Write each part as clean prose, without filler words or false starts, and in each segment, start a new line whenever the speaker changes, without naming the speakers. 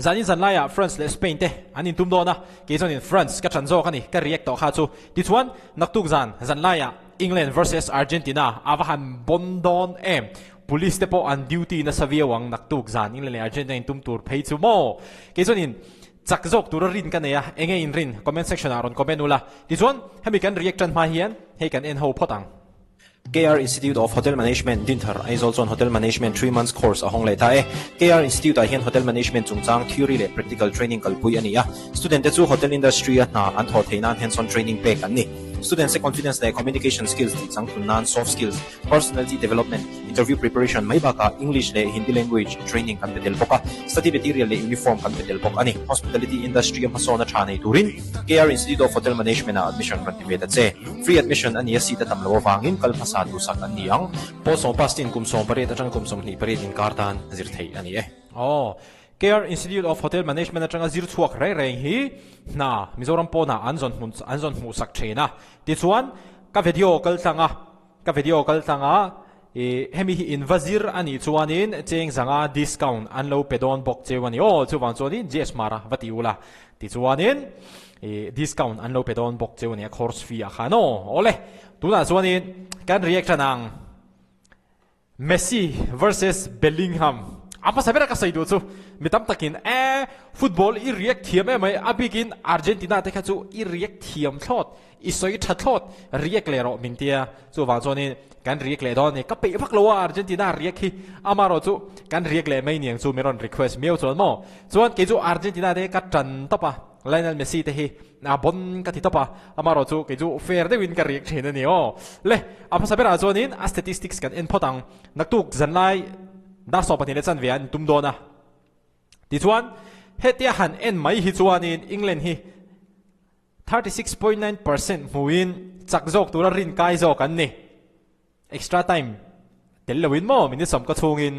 Zanin zan laiah France leh Spain te an intum dawn a, kei chuanin France ka ṭan zawk a ni, ka react tawh kha chu. Tichuan, naktuk zan zan laiah England versus Argentina a va han bawn dawn em? Police te pawh an duty nasa viau ang naktuk zan England leh Argentina intum tur phei chu maw? Kei chuanin chak zawk tura rin ka nei a, enge in rin? Comment section ah rawn comment ula. Tichuan, hemi kan react ṭan hma hian hei kan en ho phawt ang.
KR Institute of Hotel Management, Dinthar, Aizawl chuan Hotel Management 3 Months Course a hawng leh ta e. KR Institute ah hian Hotel Management chungchang theory leh practical training kalpui a ni a. Student te chu hotel industry a hna an thawh theih nan hands-on training pek an ni. Students te confidence leh communication skills tih changtlun nan soft skills, personality development, interview preparation mai bakah English leh Hindi language training kan pe tel bawk a. Study material leh uniform kan pe tel bawk a ni. Hospitality industry a hmasawn a tha nei turin KR Institute of Hotel Management ah admission rawn ti ve ta che. Free admission a nia seat a tam loh avangin kal hmasa duhsak an ni ang. Pawl sawm pastin kum 18 atang kum 28 inkar tan zir theih a ni e.
Aw, KR Institute of Hotel Management atanga zir chhuak reng reng hi hna Mizoram pawnah an zawn hmun an zawn hmuhsak thin a. Tichuan, ka video kal tlang a, ka video kal tlang a, ih hemi hi in va zir a nih chuanin cheng zanga discount an lo pe dawn bawk cheu a ni. Aw, chuvang chuanin GS Mara va ti ula. Tichuanin ih discount an lo pe dawn bawk cheu a nia course fee ah khan aw. Awle, tunah chuanin kan reaction ang. Messi versus Bellingham A hmasa ber a ka sawi duh chu mi tam takin e football i react thiam em mai a bikin Argentina te kha chu i react thiam thlawt i sawi tha thlawt react leh rawh min tia chuvang chuanin kan react leh dawn a ni ka peih vak lo a Argentina react hi amaherawh chu kan react leh mai niang chu min rawn request miau chuan maw chuan kei chu Argentina te ka tan tawp a. Lionel Messi te hi a bon ka ti tawp a, amaherawh chu kei chu fair deuhin ka riak thin a ni aw. Le, a hmasa berah chuanin a statistics kan en phawt ang. Naktuk zanlai dar 12 leh chanve ah an tum dawn a. Tichuan, hetia han en mai hi chuanin England hi 36.9% hmuin chak zawk tura rin kai zawk an ni. Extra time tel loin maw minute sawm ka chhungin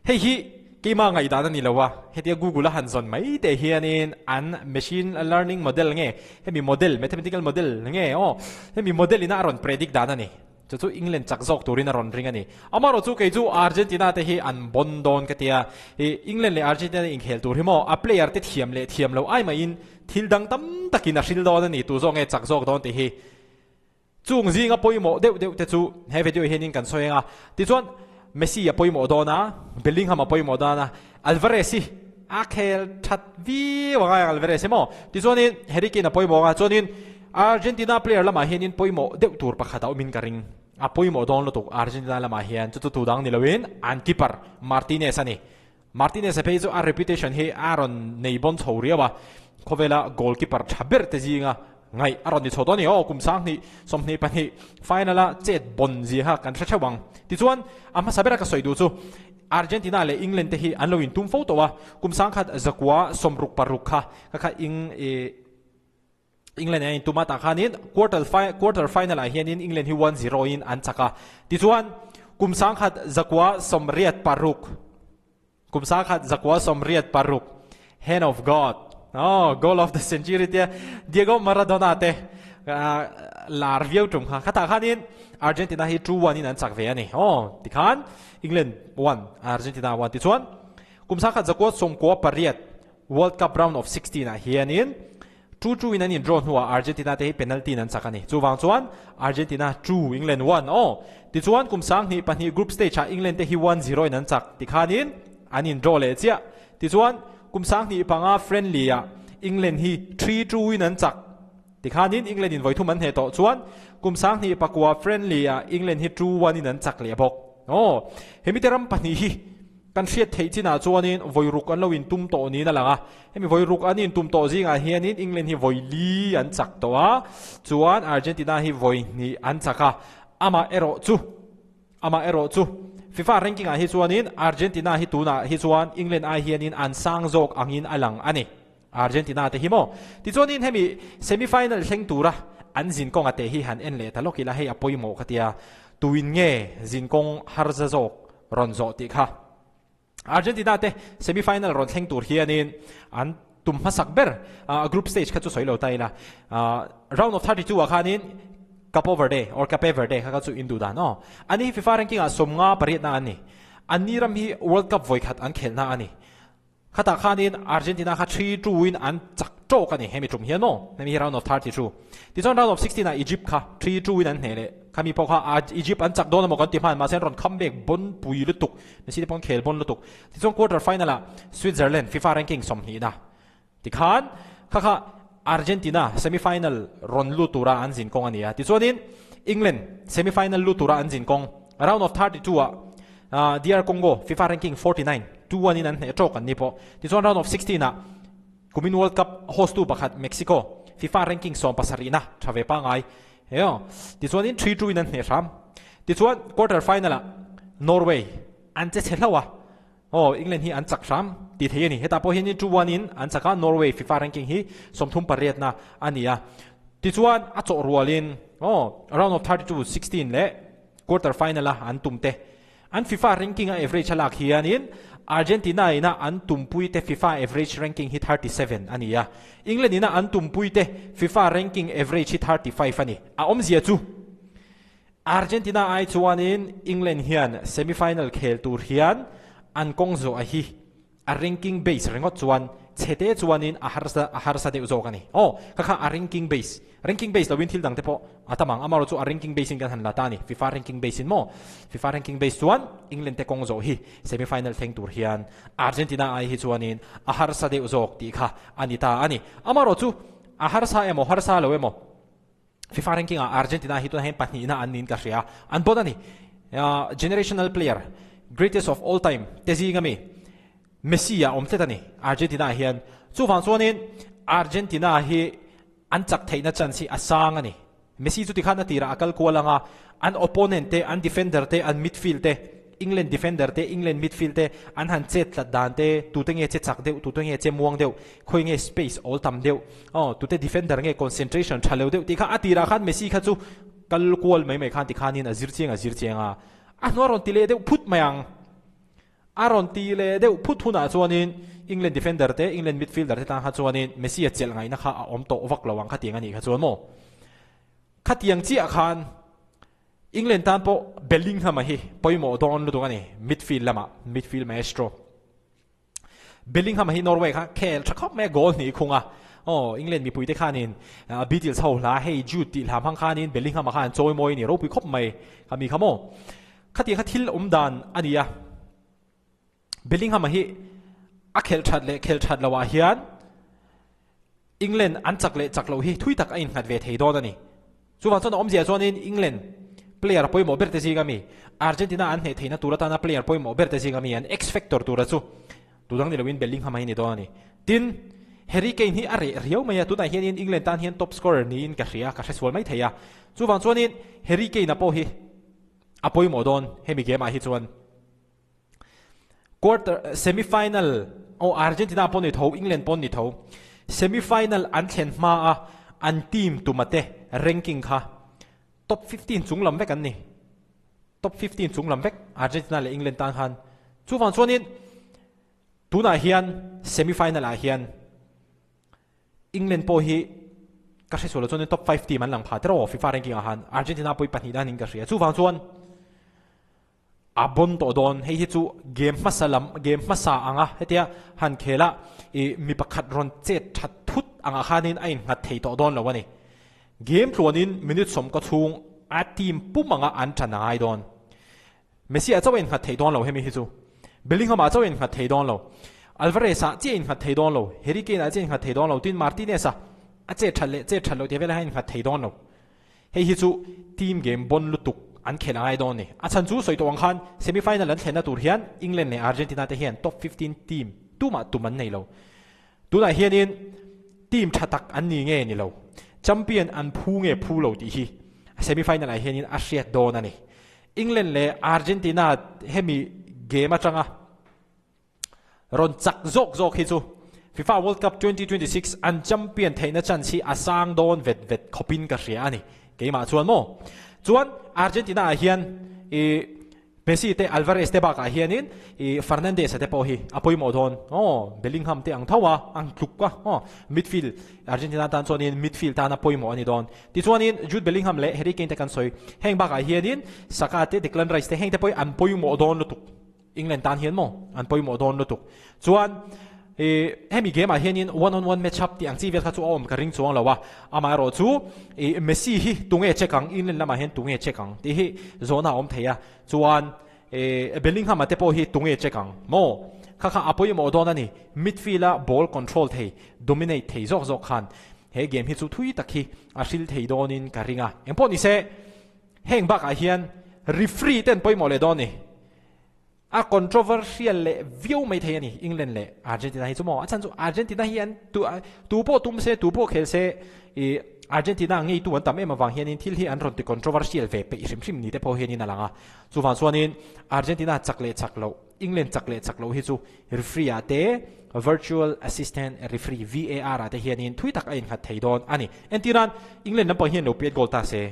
hei hi keimah ngaihdan a ni lo a, hetia Google a han zawn mai teh hianin an machine learning model nge hemi model mathematical model nge aw hemi model ina a rawn predict dan a ni chu chu England chak zawk turin a rawn ring a ni. Amaherawh chu kei chu Argentina te hi an bawn dawn ka tia i England leh Argentina inkhel tur hi maw a player te thiam leh thiam lo ai maiin thil dang tam takin a hril dawn a ni tu zawk nge chak zawk dawn tih hi. Chung zinga pawimawh deuh deuh te chu he video hianin kan sawi ang a, tichuan Messi a pawimawh dawn a, Bellingham a pawimawh dawn a, Alvarez hi a khel that viau a ngai ang Alvarez hi maw? Tichuanin Harry Kane a pawimawh ang a, chuanin Argentina player lamah hianin pawimawh deuh tur pakhat a awmin ka ring, a pawimawh dawn lutuk Argentina lamah hian chu chu tu dang ni loin an keeper Martinez a ni. Martinez a phei chu a reputation hi a rawn nei bawn chho riau a, khawvela goalkeeper tha ber te zinga ngaih a rawn ni chho tawh a ni. Aw, kum 2022 final a chet bawn zia kha kan hre theuh ang. Tichuan, a hmasa bera ka sawi duh chu Argentina leh England te hi an lo intum fo tawh a, kum 1966 kha ka kha ing i England an intum a tah khanin quarter quarter final ah hianin England hi 1-0 in an chak a. Tichuan kum 1986 kum 1986 Hand of God oh goal of the century te Diego Maradona te lar viau tum kha khatah khanin Argentina hi 2-1 in an chak ve a ni. Oh tikhan England 1 Argentina 1 tichuan kum 1998 World Cup round of 16 ah hianin 2-2 in an in draw hnuah Argentina te hi penalty in an chak a ni. Chuvang chuan Argentina 2 England 1 aw. Tichuan kum 2002 group stage ah England te hi 1-0 in an chak tikhanin an in draw leh chiah. Tichuan kum 2005 friendly ah England hi 3-2 in an chak tikhanin England in vawithum an hneh tawh. Chuan kum 2009 friendly ah England hi 2-1 in an chak leh bawk. Aw hemi te ram pahnih hi Kan hriat theih chinah chuanin vawi ruk an lo intum tawh niin a lang a, hemi vawi ruk an intum tawh zingah hianin England hi vawi li an chak tawh a, chuan Argentina hi vawi hnih an chak a, amah erawh chu amah erawh chu FIFA ranking ah hi chuanin Argentina hi tunah hi chuan England ai hianin an sang zawk angin a lang a ni. Argentina te hi maw? Tichuanin hemi semi final thleng tura an zinkawnga te hi han en leh ta lawk ila hei a pawimawh ka tia, tuin nge zinkawng harza zawk rawn zawh tih kha. Argentina te semi final rawn thleng tur hianin an tum hmasak ber group stage kha chu sawi lo ta ila round of 32 ah khanin Capo Verde or Cape Verde kha kha chu in duh dan aw. Ani hi FIFA ranking ah 58 na an ni. Anni ram hi World Cup vawikhat an khelhna a ni. Khatah khanin Argentina kha 3-2 in an chak tawk a ni hemi tum hian maw hemi hi round of 32. Tichuan round of 16 ah Egypt kha 3-2 in an hneh leh khami pawh kha Egypt an chak dawn emaw kan ti hman mahse an rawn kham bek bawn pui lutuk Messi te pawh an khel bawn lutuk. Tichuan quarter final ah Switzerland FIFA ranking 20 na tikhan kha kha Argentina semi final rawn lut tura an zin kawng a ni a. Tichuanin England semi final lut tura an zin kawng round of 32 ah DR Congo FIFA ranking 49 2-1 in an hneh tawk an ni pawh. Tichuan round of 16 ah Kumin World Cup host tu pakhat Mexico FIFA ranking 70 na tha ve pangai heo. Tichuanin 3-2 in an hneh hram. Tichuan quarter final ah Norway an che chhe hlo a. Aw England hi an chak hram ti thei a ni. Hetah pawh hianin 2-1 in an chak a, Norway FIFA ranking hi 38 na a ni a. Tichuan a chawh rualin aw round of 32, 16 leh quarter final a an tum te. An FIFA ranking a average a lak hianin Argentina ina an tumpui te FIFA average ranking hi 37 a ni a. England ina an tumpui te FIFA ranking average hi 35 a ni. A awmzia chu Argentina ai chuanin England hian semi final khel tur hian an kawng zawh a hi a ranking base ringawt chuan chhete chuanin a harsa a harsa deuh zawk a ni. Aw, kha kha a ranking base. Ranking base loin thil dang te pawh a tam ang. Amaherawhchu a ranking base in kan han la ta a ni. FIFA ranking base in maw? FIFA ranking base chuan England te kawng zawh hi semi final thleng tur hian Argentina ai hi chuanin a harsa deuh zawk tih kha a ni ta a ni. Amaherawhchu a harsa emaw harsa lo emaw FIFA ranking ah Argentina hi tunah hian pahnihna an niin ka hria. An bawt a ni. Generational player, greatest of all time te zing ami Messi a awm tlat a ni Argentina ah hian. Chuvang chuanin Argentina hi an chak theihna chance hi a sang a ni. Messi chu tikhan a tirah a kal kual anga an opponent te, an defender te, an midfield te, England defender te, England midfield te an han chet tlat dan te, tute nge che chak deuh, tute nge che muang deuh, khawi nge space awl tam deuh, aw tute defender nge concentration tha lo deuh tih kha a tirah khan Messi kha chu kal kual mai mai khan tikhanin a zir chiang a zir chiang a, a hnuai rawn ti leh deuh phut mai ang. A rawn ti leh deuh phut hunah chuanin England defender te, England midfielder te tan kha chuanin Messi a chelh ngaihna kha a awm tawh vak lo ang khatiang a nih kha chuan maw. Khatiang chiah khan England tan pawh Bellingham a hi pawimawh dawn lutuk a ni, midfield lamah, midfield maestro. Bellingham a hi Norway kha khel tha khawp mai a, goal hnih khung a. Aw, England mipuite khanin Beatles ho hla Hey Jude tih hla hmang khanin Bellingham a kha an chawimawi a ni, ropui khawp mai kha mi kha maw. Khatiang kha thil awm dan a ni a. Bellingham a hi a khelh that leh khelh that loah hian England an chak leh chak loh hi thui tak a innghat ve thei dawn a ni. Chuvang chuan a awmzia chuanin England player pawimawh ber te zinga mi Argentina an hneh theihna tur atana player pawimawh ber te zinga mi an X-factor tura chu tudang ni loin Bellingham a hi ni dawn a ni. Tin, Harry Kane hi a reh riau mai a, tunah hianin England tan hian top scorer niin ka hria, ka hresual mai thei a. Chuvang chuanin Harry Kane-a pawh hi a pawimawh dawn hemi game ah hi chuan. Quarter, semi final, aw Argentina pawh ni tho, England pawh ni tho, semi final an thlen hma a an team tuma te ranking kha top 15 chung lam vek an ni. Top 15 chung lam vek Argentina leh England tan khan. Chuvang chuanin tunah hian semi final ah hian England pawh hi ka hre sual lo chuan top 5 team an lang pha tiraw FIFA ranking ah khan Argentina pawh hi pahnih danin ka hria. Chuvang chuan A bon tawh dawn, hei hi chu game hmasa lam, game hmasa anga hetia han khel a i mi pakhat rawn chet that thut angah khanin a innghat thei tawh dawn lo a ni. Game tluanin minute sawm ka chhung a team pum anga an tan a ngai dawn. Messi ah chauh a innghat thei dawn lo hemi hi chu. Bellingham ah chauh a innghat thei dawn lo. Alvarez ah chiah a innghat thei dawn lo. Harry Kane ah chiah a innghat thei dawn lo. Tin Martinez a a chet that leh chet that loh tih velah hian a innghat thei dawn lo. Hei hi chu team game bon lutuk an khelh a ngai dawn a ni. A chhan chu sawi tawh ang khan semi final an thlenna tur hian England leh Argentina te hian top 15 team tumah tum an nei lo. Tunah hianin team tha tak an ni nge ni lo, champion an phu nge phu lo tih hi semi final ah hianin a hriat dawn a ni. England leh Argentina hemi game atanga Rawn chak zawk zawk hi chu FIFA World Cup 2026 an champion theihna chance hi a sang dawn vet vet khawpin ka hria a ni. Keimah chuan maw? Chuan Argentina ah hian i Messi te Alvarez te bakah hianin i Fernandes a te pawh hi a pawimawh dawn. Aw, Bellingham te ang tho a, ang tluk a, aw, midfield Argentina tan chuanin midfield tana pawimawh a ni dawn. Tichuanin Jude Bellingham leh Harry Kane te kan sawi. Heng bakah hianin Saka te Declan Rice te heng te pawh hi an pawimawh dawn lutuk. England tan hian maw an pawimawh dawn lutuk. Chuan I hemi game ah hianin one on one match up tih ang chi vel kha chu a awm ka ring chuang lo a, amaherawh chu i Messi hi tunge check ang, England lamah hian tunge check ang tih hi zawhna a awm thei a, chuan i Bellingham-a te pawh hi tunge check ang maw? Kha kha a pawimawh dawn a ni, midfield a ball control thei, dominate thei zawk zawk khan he game hi chu thui tak hi a hril thei dawnin ka ring a, engpawh ni se heng bakah hian referee ten pawimawh leh dawn a ni. A controversial leh viau mai thei a ni England leh Argentina hi chu maw? A chhan chu Argentina hi an tu tu pawh tum se tu pawh khel se i Argentina ngeitu an tam em avang hianin thil hi an rawn ti controversial ve peih hrim hrim ni te pawh hianin a lang a. Chuvang chuanin Argentina chak leh chak loh England chak leh chak loh hi chu referee ah te virtual assistant referee VAR ah te hianin thui tak a innghat thei dawn a ni. Entirnan England lampang hian lo piat goal ta se.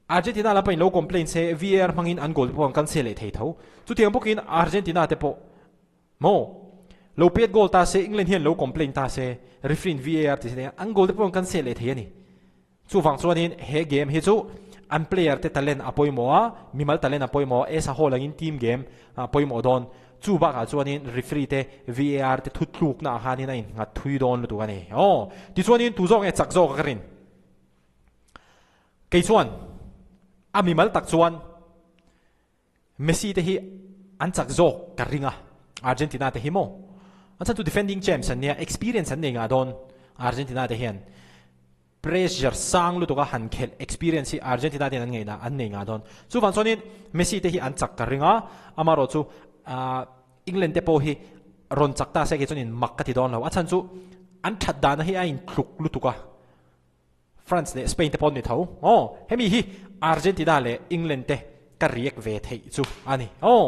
Argentina lam pawhin lo complain se VAR hmangin an goal te pawh an cancel leh thei tho. Chutiang bawkin Argentina te pawh maw lo pet goal ta se England hian lo complain ta se referee in VAR ti se an goal te pawh an cancel leh thei a ni. Chuvang chuanin he game hi chu an player te talent a pawimawh a, mimal talent a pawimawh a, esa hall angin team game a pawimawh dawn. Chu bakah chuanin referee te VAR te thutlukna ah khanin a innghat thui dawn lutuk a ni. Aw tichuanin tu zawk nge chak zawk a ka rin? Kei chuan a mimal tak chuan Messi te hi an chak zawk ka ring a, Argentina te hi maw? An chhan chu defending champs an nia, experience an nei ngah dawn Argentina te hian. Pressure sang lutuk a han khelh experience hi Argentina te hian an ngei na an nei ngah dawn. Chuvang chuanin Messi te hi an chak ka ring a, amaherawh chu England te pawh hi rawn chak ta se kei chuanin mak ka ti dawn lo. A chhan chu an that dana hi a intluk lutuk a. France leh Spain te pawh an ni tho. Aw, hemi hi Argentina leh England te ka react ve theih chu a ni. Aw,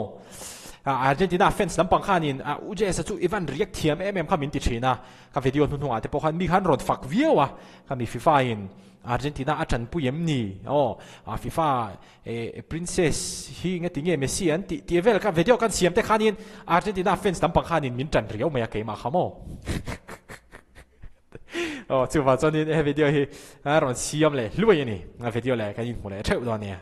Argentina fans lampang khanin UJS-a chu i van react thiam em em kha min ti thin a, ka video hnuhnungah te pawh khan mi khan rawn fak viau a, ka mi FIFA-in Argentina a tanpui em ni? Aw, FIFA princess hi nge tinge Messi an tih tih vel ka video kan siam te khanin Argentina fans lampang khanin min tan riau mai a keimah kha maw? Aw chuvang chuanin he video hi a rawn siam leh hluai a ni. A video leh kan inhmu leh theuh dawn nia.